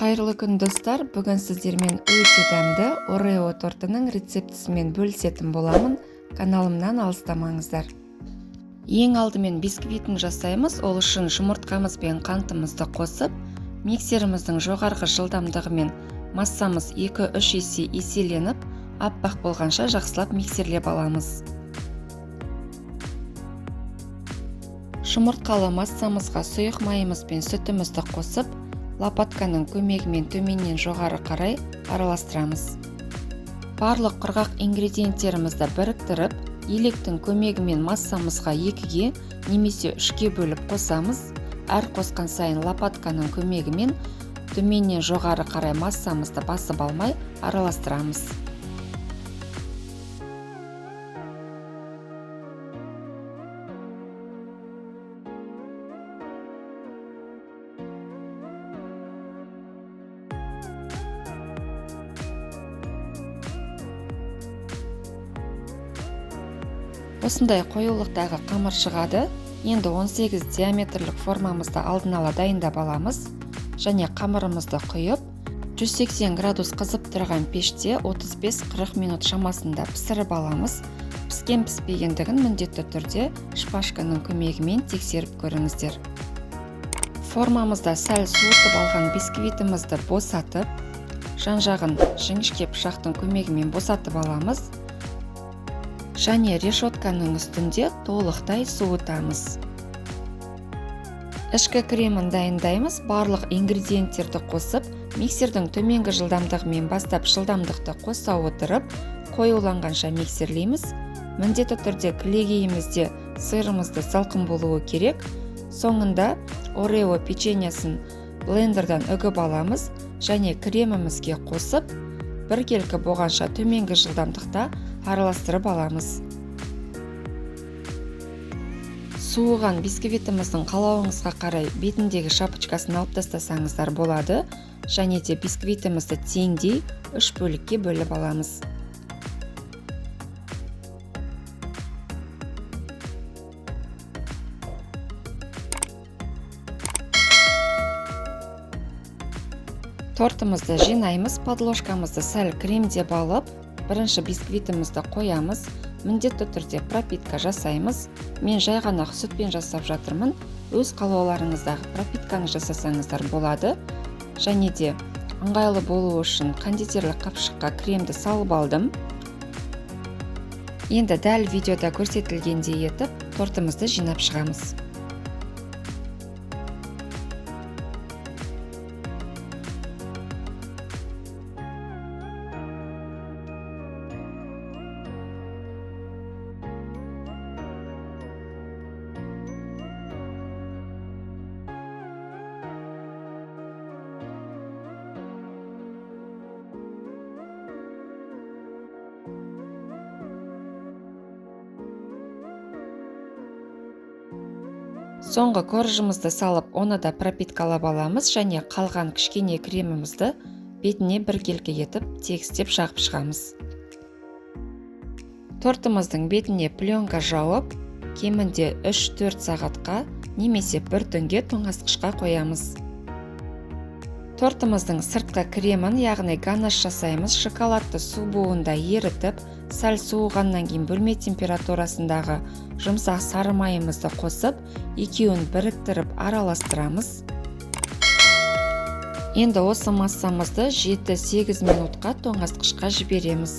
Қайырлы күн, достар! Бүгін сіздермен өте дәмді Орео тортының рецептісімен бөлісетін боламын. Каналымнан алыстамаңыздар. Ең алдымен бисквитін жасаймыз. Ол үшін жұмыртқамыз бен қантымызды қосып, миксеріміздің жоғарғы жылдамдығымен массамыз 2-3 есе еселеніп, аппақ болғанша жақсылап миксерлеп аламыз. Жұмыртқалы массамызға сұйық майымыз бен сүтімізді қосып, лопатканың көмегімен төменнен жоғары қарай араластырамыз. Барлық құрғақ ингредиенттерімізді біріктіріп, електің көмегімен массамызға 2-ге немесе 3-ке бөліп қосамыз. Әр қосқан сайын лопатканың көмегімен төменнен жоғары қарай массамызды басып алмай араластырамыз. Осындай қоюлықтағы қамыр шығады. Енді 18 диаметрлік формамызды алдын ала дайындап аламыз және қамырымызды құйып, 180 градус қызып тұрған пеште 35-40 минут шамасында пісіріп аламыз. Піскен піспегендігін міндетті түрде шпажканың көмегімен тексеріп көріңіздер. Формамызда сәл суытып алған бисквитімізді босатып, жан-жағын жіңішке пышақтың көмегімен босатып аламыз. Және решетканың үстінде толықтай суытамыз. Ішкі кремін дайындаймыз. Барлық ингредиенттерді қосып, миксердің төменгі жылдамдығымен бастап жылдамдықты қоса отырып, қоюланғанша миксерлейміз. Міндетті түрде кілегейімізде сырымызды салқын болуы керек. Соңында Орео печеньесін блендерден үгіп аламыз және кремімізге қосып, біркелкі болғанша төменгі жылдамдықта араластырып аламыз. Суыған бисквитіміздің қалауыңызға қарай бетіндегі шапочкасын алып тастасаңыздар болады. Және де бисквитімізді теңдей 3 бөлікке бөліп аламыз. Тортымызды жинаймыз, подложкамызды сәл кремдеп алып, бірінші бисквитімізді қоямыз. Міндетті түрде пропитка жасаймыз. Мен жай ғана сүтпен жасап жатырмын. Өз қалауларыңыздағы пропитканы жасасаңыздар болады. Және де ыңғайлы болу үшін кондитерлік қапшыққа кремді салып алдым. Енді дәл видеода көрсетілгендей етіп тортымызды жинап шығамыз. Соңғы коржымызды салып, оны да пропиткалап аламыз және қалған кішкене кремімізді бетіне біркелкі етіп тегістеп жағып шығамыз. Тортымыздың бетіне пленка жауып, кемінде 3-4 сағатқа немесе бір түнге тоңазытқышқа қоямыз. Тортымыздың сыртқы кремін, яғни ганаш жасаймыз. Шоколадты су буында ерітіп, сәл суығаннан кейін бөлме температурасындағы жұмсақ сары майымызды қосып, екеуін біріктіріп араластырамыз. Енді осы массамызды 7-8 минутқа тоңазытқышқа жібереміз.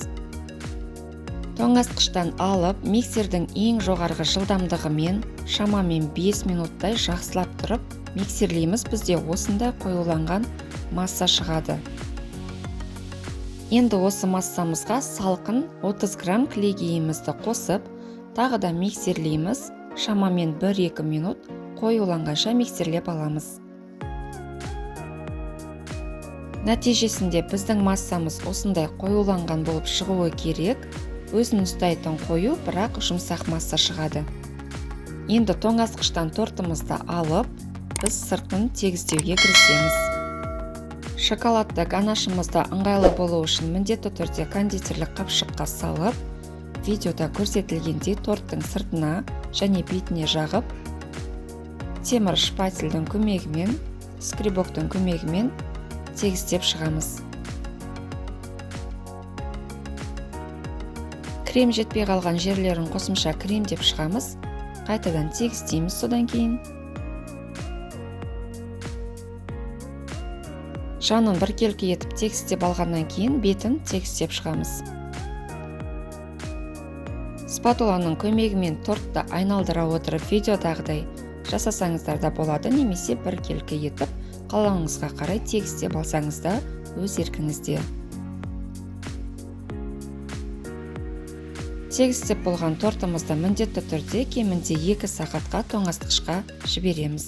Тоңазытқыштан алып, миксердің ең жоғарғы жылдамдығымен шамамен 5 минуттай жақсылап тұрып миксерлейміз. Бізде осындай қоюланған масса шығады. Енді осы массамызға салқын 30 грамм кілегейімізді қосып, тағы да миксерлейміз. Шамамен 1-2 минут қоюланғанша миксерлеп аламыз. Нәтижесінде біздің массамыз осындай қоюланған болып шығуы керек. Өзін ұстайтын қою, бірақ жұмсақ масса шығады. Енді тоңазытқыштан тортымызды алып, біз сыртын тегістеуге кірісеміз. Шоколадты ганашымызды ыңғайлы болу үшін міндетті түрде кондитерлік қапшыққа салып, видеода көрсетілгендей торттың сыртына және бетіне жағып, темір шпательдің көмегімен, скребоктың көмегімен Тегістеп шығамыз. Крем жетпей қалған жерлерін қосымша кремдеп шығамыз. Қайтадан тегістейміз содан кейін. Жанын біркелкі етіп тегістеп алғаннан кейін бетін тегістеп шығамыз. Спатуланың көмегімен тортты айналдыра отырып, видеодағыдай жасасаңыздар да болады, немесе біркелкі етіп қалауыңызға қарай тегістеп алсаңыз да өз еркіңізде. Тегістеп болған тортымызды міндетті түрде кемінде 2 сағатқа тоңазытқышқа жібереміз.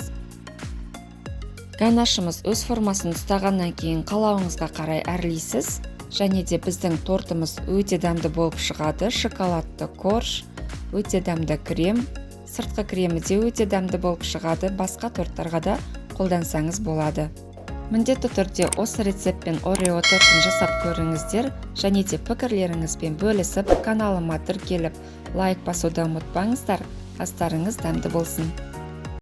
Ганашымыз өз формасын ұстағаннан кейін қалауыңызға қарай әрлейсіз. Және де біздің тортымыз өте дәмді болып шығады. Шоколадты корж, өте дәмді крем, сыртқы кремі де өте дәмді болып шығады. Басқа торттарға да қолдансаңыз болады. Міндетті түрде осы рецептпен Орео тортын жасап көріңіздер және де пікірлеріңізбен бөлісіп, каналыма тіркеліп, лайк басуды ұмытпаңыздар. Астарыңыз дәмді болсын.